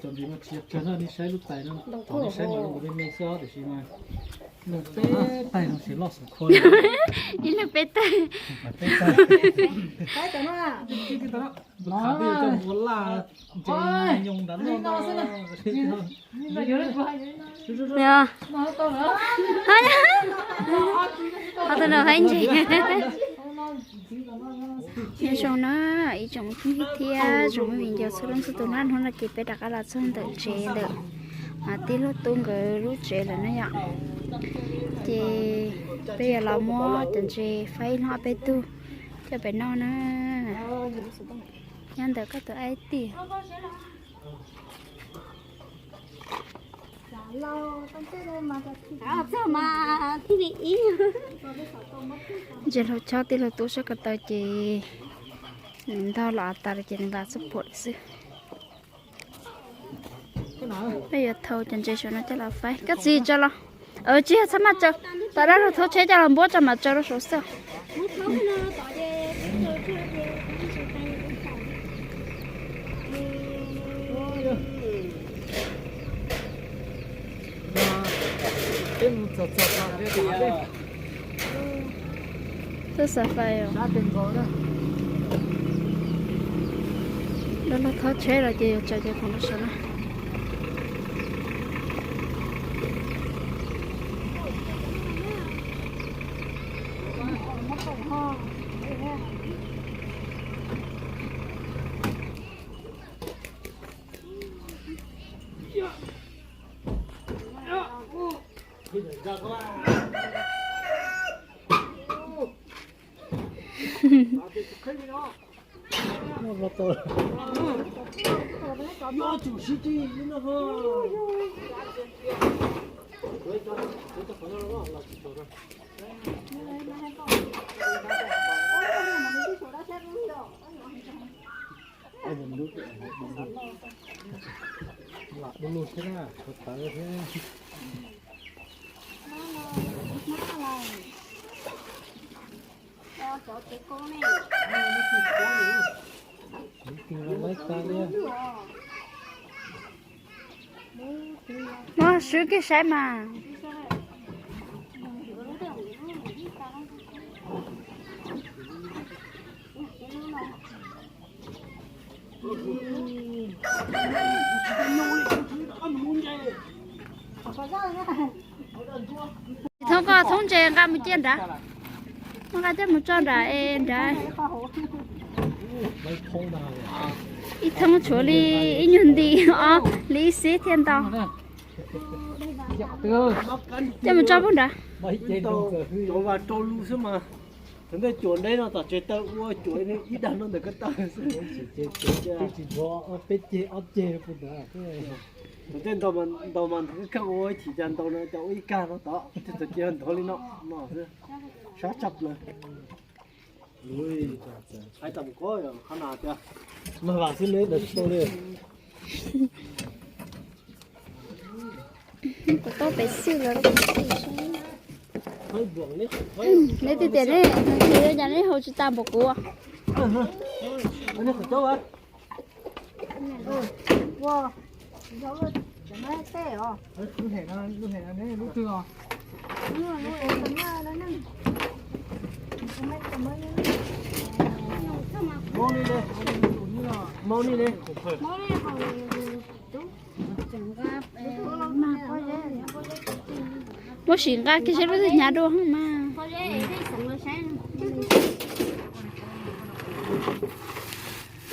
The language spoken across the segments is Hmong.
Cov ntses no tsis yog tsawg na, nej saib lub tais no, nej saib mas zoo nkaus me me xwb tiam sis mas peb tais no tsis loj xom khua. Ib leeg peb tais. Peb tais. Cov npua laj, ntses nyoos nrad loj. Qhov twg no haib ntses. Nyob zoo na ib tsoom phooj ywg thiab tsoom me viv ncaus txhua leej txhua tus na, hnub no ces peb rov qab los txog ntawm tsev ntawm tij laug Tub nkawd lub tsev lawm na yom. Ces peb yuav los muab cov ntses faib ib leeg ob peb tug coj pem noj na. Nyob ntawm koj tus aib tiag. Ntses hlau chob tij laug Tub sab ko taw ces nws ntog los tas lawm ces nws vam xab phuam lawm xwb. Peb yuav thau cov ntses saum no coj los faib. Koj txiv tso los. Tsis yog txhob maj tso, tom dab laug thauj tsheb coj los npuab tso mam tso rau saum xwb. Twb xav fais os. Dab laug thauj tsheb los ces yuav tso cov khoom rau saum na. Lam du lug thiab na, qhov tawv thiab. Muab swb kiag saib mas. Thoob, koj thoob ntses nqa mus cia nrad. Nqa coj mus tso nrad es nrad. Ib thoob tshuav li ib nyuag nti, o, li ib xib thiaj ntau. Coj mus tso puag nrad. Cov vas rau lus xwb mas. Thaum ntej cuam deb no tom tsev taw ua cuam ib dag no ntawm ko taw xwb. Thaum ntej ntau mas nthwv kheej ua ib chim cas ntau no cas ua ib kag no tod, thaum ntawd ntov li no no xwb. Sab tshaj plaws. Hais tau mus kov qhov na tias mag vas xwb ne, ntawd tsis tau li. Kuv tau pem xwb los. Neb twb tias neb, neb haus tsis tas npaum kuv. Mau ni le, mau ni le. Muab sim nqa kiag seb lub twg hnyav dua mas.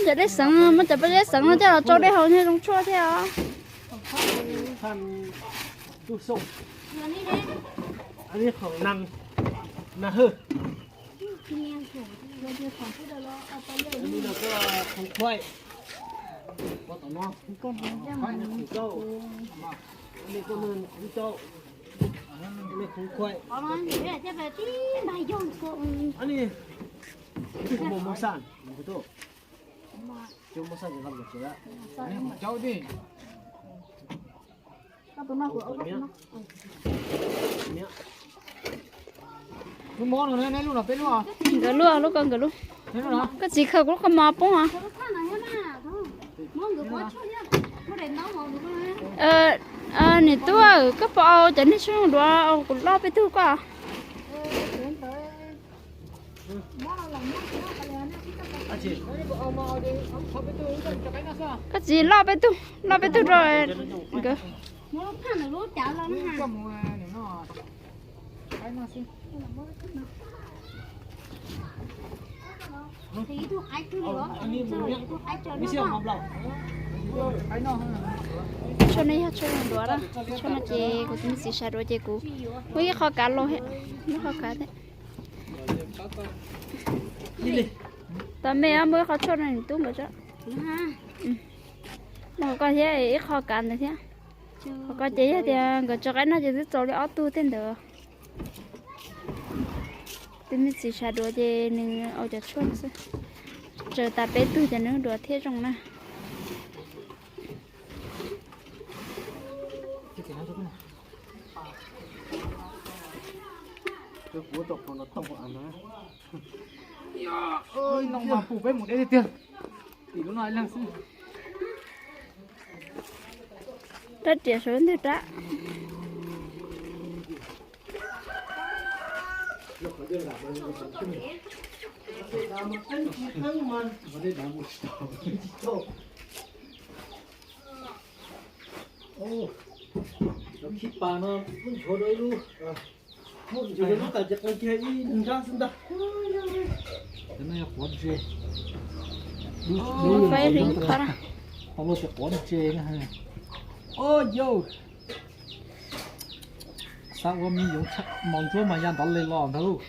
Cov dej xeev, muab cov dej xeev no coj los tsau dej haus thiaj zoo tshuaj thiab os. Nkawd lub, lub ko nkawd lub. Koj txiv khaws kuv lub ko mov poob os. Niam tub, koj puas au cov niag tshuaj duav kuv loj peb tug koj? Koj txiv loj peb tug, loj peb tug rau nkawd. Tshuaj no yog tshuaj duav na, tshuaj no ces kuv tus me txiv xav duav ces kuv muab ib qho kav los, muab qho kav thiab. Tau me muab ib qho tshuaj no niam tub nkawd tso. Muab qhov ko thiab ib qho kav ntawd thiab. Qhov ko ces yog tias nkawd tso qaib noj ces twb txaus li ob tug tej ntawd. Tus me txiv xav duav ces nws ua cov tshuaj no xwb. Tsaws tas peb tug ces nws duav thiaj zoo na. Rab riam sawv ntwg rab. Cov khib pas no muab nchuav rau ib lub, muab nchuav rau lub tas ces qee kiag ib nrab xwb ntag. Cov no yog quav ntses. Tau luaj tias quav ntses na. Ua yau, xav ua me yoov mos ntsuab mas ya ntov le los ntag lauj.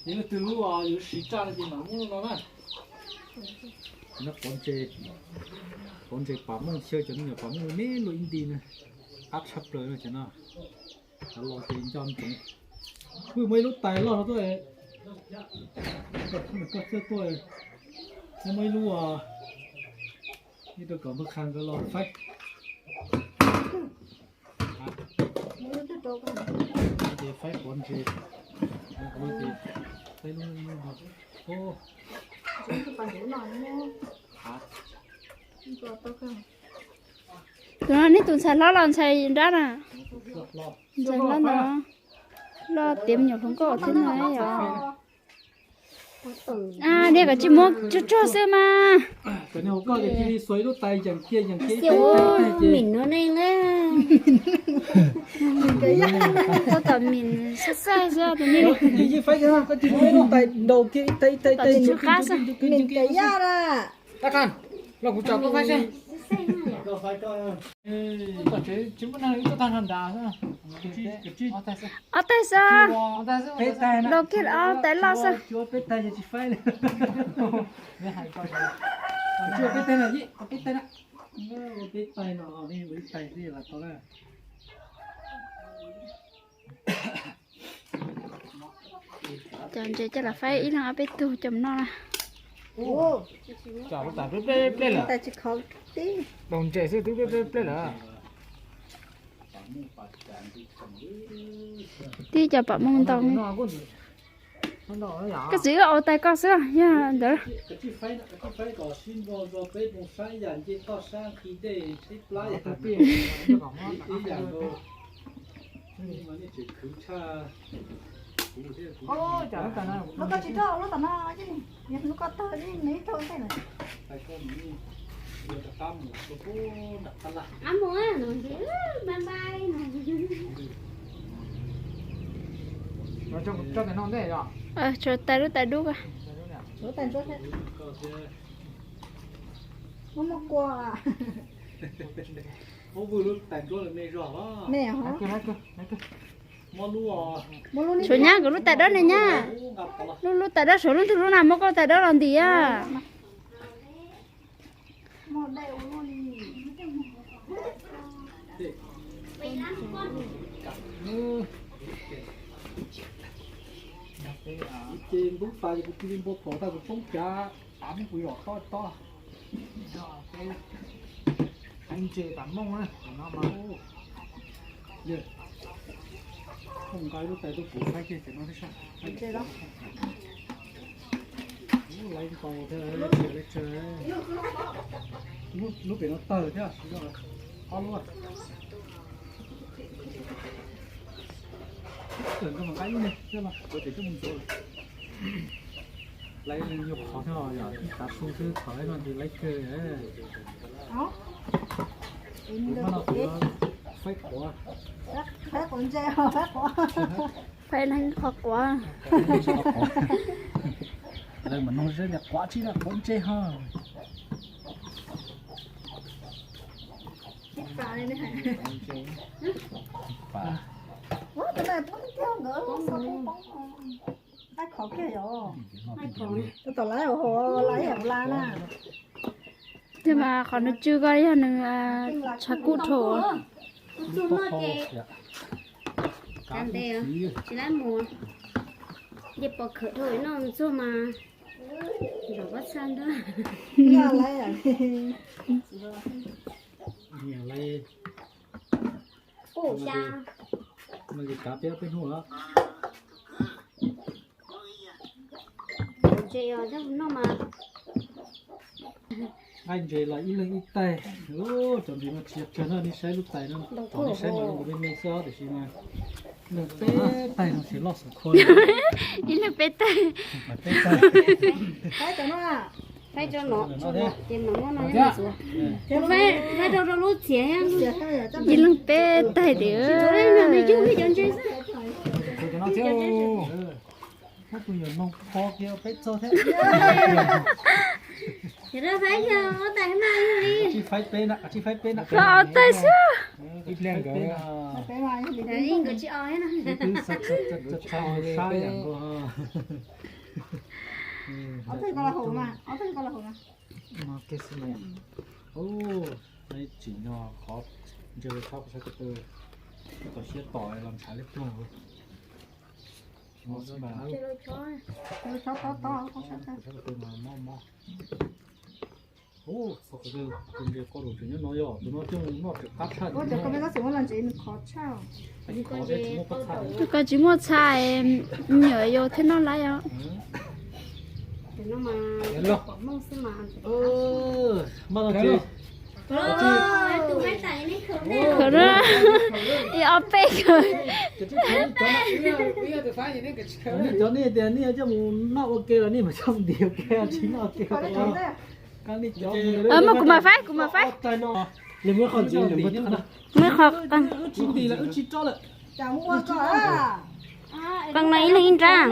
Yog leej twg lub yuav siv tsaj no ces mam muab no na. Cov no quav ntses, quav ntses pas mooj xyaw cov me nyuam pas mooj me luaj ib nti na. Qab tshaj plaws no cov no. Cov los ces nco ntsoov. Wb muaj ib lub tais loj no tuaj, koj txawj tuaj, muaj ib lub, ib rau kom npawg Qha nkawd los faib. Ces faib quav ntses, faib lub no. Tus no neb tus ntxhais hlob los ntxhais nrab na? Ntxhais hlob ntawd los tiav me nyuam hluas nkauj thiab na yom. Niag kom tsis muab tsuag tsuag xwb mas. Cov niag hauv koj ces cia li xuas ib lub tais yeem kiag yeem kiag ib teg ib teg ces. Tab tom mim xaj xaj xwb tus niag. Yeej faib kiag, koj cia li muab ib lub tais ntaus kiag ib teg ib teg ib teg. Los kuv tsom koj faib seb. Tsis muaj neeg, wb tuaj tag nrho nrad. Ob teg xwb. Ntaus kiag ob tais loj xwb. Tsis ua peb teg ces tsis faib li. Tsis ua peb teg na, ua peb teg na. Ua peb teg no, ua ib tais xwb los tau na. Cov ntses coj los faib ib leeg ob peb tug coj mus noj na. Ntaus ntses xwb twb pleb pleb lawm. Tib cov pam mooj ntau. Koj txiv wb ua tais koj xwb yog ntawd. Tso tais lub tais dub ko. Tshuav nyab kuv lub tais dawb ne nyab. Lub, lub tais dawb suav lub ntug lub na, muab koj lub tais dawb los ntim. Ces ntub tas ces kuv cia li npau taws tag kuv poob cav, tav muab kuv zom tob tob. Heev ntses pam mooj na no mas. Nqa lub tais tuaj kuv faib kiag cov no thiab sab. Lub pem no tawg thiab, ob lub. Tawg nkaus mas nqa ib lub ne, coj los, kuv tias coj mus ntxuav. Laib leej nyuag qhov thiab os, yog ib tav su xwb, thaum laib no ces laib kawg. Kuv mas no kuv faib quav. Faib leej qhov quav. Lawv mas nug zeb tias quav tsi na, quav ntse ho. Tab tom lawv hauv hauv lawv yam la na. Tab mas qhov nws tsw ko yog nws tshav kub dhau. Tsis lab mus, nce pos khawm dhau noj txuag mas zaum pob txha ntag. Mas li kav peb ob peb hnub lawm. Ntses os, noj mas. Nqaij ntses los ib leeg ib taig. Cov ntses no tsis yog tsawg no, nej saib lub tais no, nej saib mas me me xwb tiam sis mas ib leeg peb taig no tsis loj xum khua. Ib leeg peb taig. Faib rau no, ces mam muab no ntxuav. Faib rau rau lub txiav thiab. Ib leeg peb taig tiag. Tus yuav noog pho kiag peb txog thiab. Tsis faib peb na, tsis faib peb na. Ob taig xwb. Ib pliag nkawd. Nkawd tsis o thiab na. Sab yam nkaus. Ob taig ko los hauv mas, ob taig ko los hauv mas. Tsim nyog qhov ntse tshab kuv saib ko taw, kom siab tom los ntshav liab ploog. Mob xwb mas. Mob mob. Tus ntses koj tus tseem nyob no yog tus no coj mus noj tseem qab tshaj. Tus ko tsis muaj txha, me nyuam yaus thiaj noj lawm os. Ib ob peb kawg. Cov nej tias nej coj mus noj ua ke los nej mam coj mus ntim ua ke, tsis noj ua ke. Muab kuv mam faib, kuv mam faib. Muab qhov, qee no ib leeg ib nrab.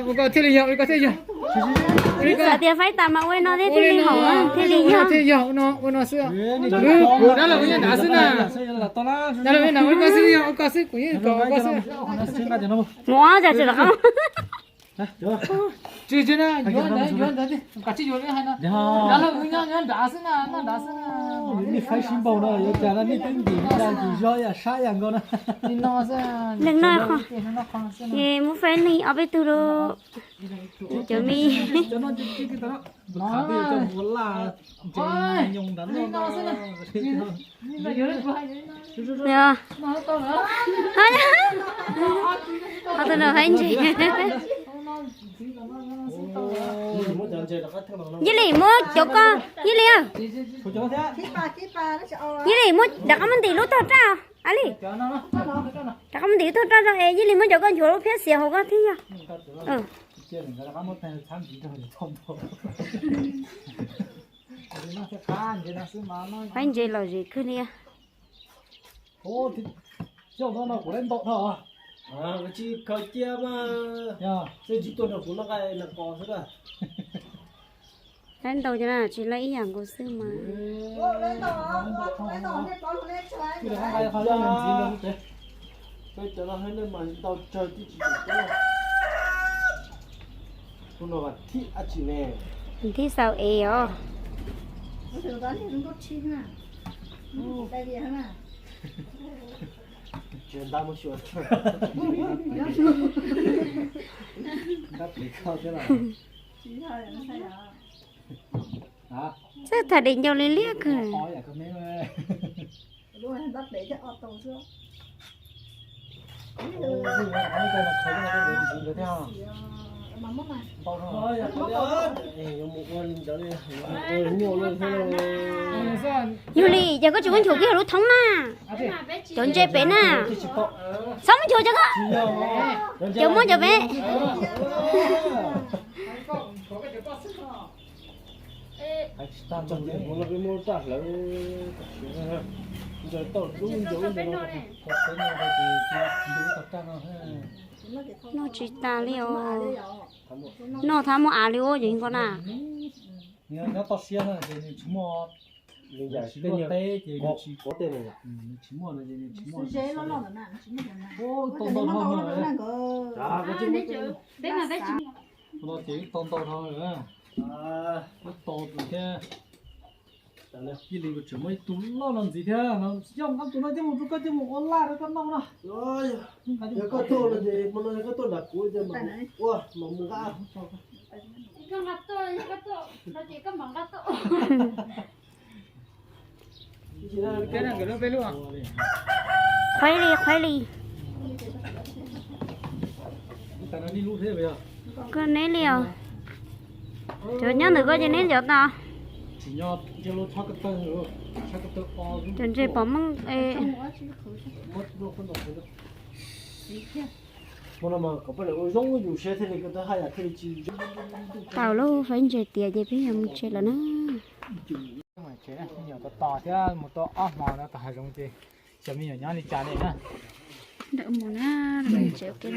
Ua koj thiaj li yog, ua koj thiaj yog. Xav tias faib tas mas ua no thiaj li haum thiaj li yog. Thiaj li yog, ua no xwb. Dab laug kuv yeej nrad xwb na. Dab laug yeej nrad, ua koj xwb, ua koj xwb, kuv yeej kom ua koj xwb. Mus ob cas tsis rov qab. Tsis tsis na, yuav ntawd, yuav ntawd, kom tsis yuav li hais no. Dab laug kuv nyob nyob nrad xwb na, noj nrad xwb na. Nej faib sib npaug no yuav cas no, nej twb ntim ib dag ntim zog ib yam sab ib yam nkaus na. Li no xwb. Leej no qhov, ces muab faib leej ob peb tug rau cov me. Qhov tus no faib ntses. Yij Lis muab cov ko, Yij Lis, Yij Lis muab rov qab muab ntim lub tog raj os, Yij Lis. Rov qab muab ntim lub tog raj rau es Yij Lis muab cov ko nchuav lub phiab xiav hauv ko thiab yog. Faib ntses lom zem kawg li. Faib ntau cov na, tsis laj ib yam nkaus xwb mas. Thib xaus es os. Txawj tham dheev ncau li liab kawg. Yog li ces koj tsis muab nchuav kiag lub thoob na. Cov ntses pem na. Txhob muab nchuav cov ko. Cov muab cov pem. Noj tsis tas li os. Noj thab muaj av li ua ces nkaus na. Nyob toj siab na ces nws tsis muaj, tsis muaj teb ces nws tsis, nws tsis muaj no ces nws tsis muaj. Tau ntau dhau no, ces wb tau ntau dhau lawm. Wb tau tus thiab. Cia li kuv tseem muaj ib tug loj no ntxiv thiab no, yog nqa tus no coj mus rau koj coj mus ua laj rau koj noj no. Yog koj tuaj no ces, no yog koj tuaj nram kuv ces mam ua mam mus nqa. Qhuaib li, qhuaib li. Koj neb li os. Cov nyob ntawm koj ces neb cov tas. Cov ntses pom meej. Tau lauj, faib ntses tiav ces peb yuav mus tsev lawm na. Tos thiab mus tau ob hmo no tom hav zoov ces cov me nyuam nyob li cas li na. Ntawm mus na, tsev ua ke.